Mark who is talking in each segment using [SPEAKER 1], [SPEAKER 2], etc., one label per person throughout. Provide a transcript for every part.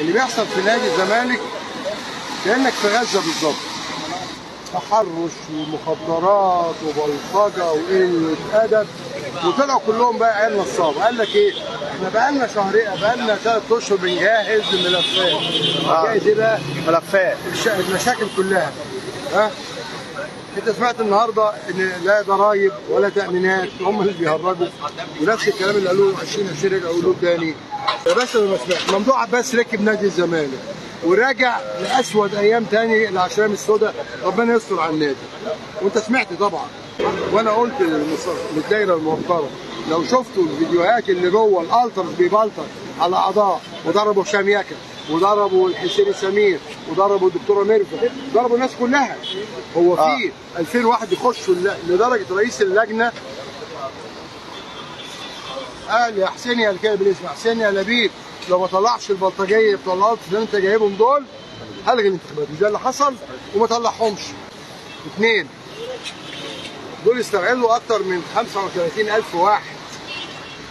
[SPEAKER 1] اللي بيحصل في نادي الزمالك كانك في غزة بالظبط، تحرش ومخدرات وبلطجه وقلة ادب، وطلعوا كلهم بقى عيال نصاب. قال لك ايه؟ احنا بقالنا شهرين، بقالنا 3 اشهر بنجهز الملفات. جاهز ايه بقى؟
[SPEAKER 2] ملفات
[SPEAKER 1] المشاكل كلها. ها؟ انت سمعت النهارده ان لا ضرايب ولا تامينات، هم اللي بيهرجوا، ونفس الكلام اللي قالوه 2020 رجعوا يقولوه تاني. يا باشا ما سمعت ممدوح عباس ركب نادي الزمالك وراجع لاسود ايام تاني، العشريه السوداء، ربنا يستر على النادي. وانت سمعت طبعا، وانا قلت للدايره الموقره لو شفتوا الفيديوهات اللي جوه الالترس بيبلطج على اعضاء، وضربوا هشام يكن، وضربوا الحسين سمير، وضربوا الدكتورة ميرفت، ضربوا الناس كلها. هو في 2000 واحد يخشوا لدرجة رئيس اللجنة قال يا حسين يا الكلب بالاسم، حسين يا لبيب، لو ما طلعش البلطجيه بتوع الالترس اللي انت جايبهم دول هلغي الانتخابات. مش ده اللي حصل؟ وما طلعهمش. اثنين دول استغلوا اكتر من 35000 واحد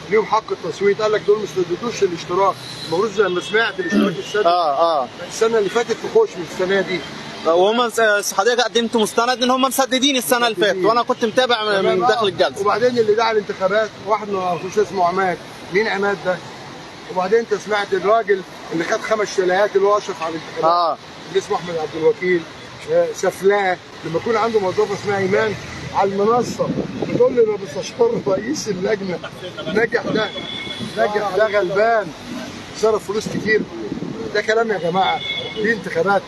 [SPEAKER 1] ليهم حق التصويت، قال لك دول مش سددوش الاشتراك، المفروض زي ما سمعت الاشتراك السنة السنة اللي فاتت تخش، مش السنة دي.
[SPEAKER 2] وهم حضرتك قدمت مستند ان هم مسددين السنة اللي فاتت، وانا كنت متابع من داخل الجلسة.
[SPEAKER 1] وبعدين اللي دعا الانتخابات واحد ما نعرفوش اسمه عماد، مين عماد ده؟ وبعدين انت سمعت الراجل اللي خد 5 شاليهات اللي هو اشرف على الانتخابات اللي اسمه احمد عبد الوكيل، سفلاه لما يكون عنده موظفة اسمها ايمان على المنصة بتقول له يا مستشار رئيس اللجنة نجح ده، نجح ده غلبان صرف فلوس كتير. ده كلام يا جماعة؟ دي انتخابات؟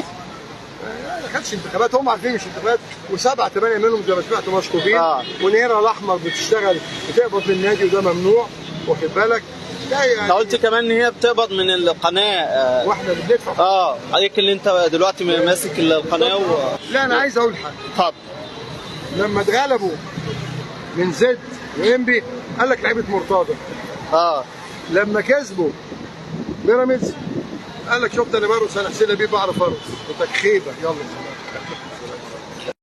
[SPEAKER 1] ما خدش انتخابات، هم عارفين مش انتخابات. وسبعة ثمانية منهم زي ما سمعت مشطوبين، ونيره الاحمر بتشتغل بتقبض من النادي وده ممنوع، واخد بالك؟
[SPEAKER 2] لا يعني قلت كمان ان هي بتقبض من القناة،
[SPEAKER 1] واحنا اللي بندفع.
[SPEAKER 2] عليك اللي انت دلوقتي ماسك القناة
[SPEAKER 1] لا انا عايز اقول حاجة.
[SPEAKER 2] اتفضل.
[SPEAKER 1] لما اتغلبوا من زد وانبي قال لك لعيبة مرتضى. لما كسبوا بيراميدز قال لك شفت انا برقص، انا حسين لبيب بعرف ارقص، وتكخيبه يلا سلام.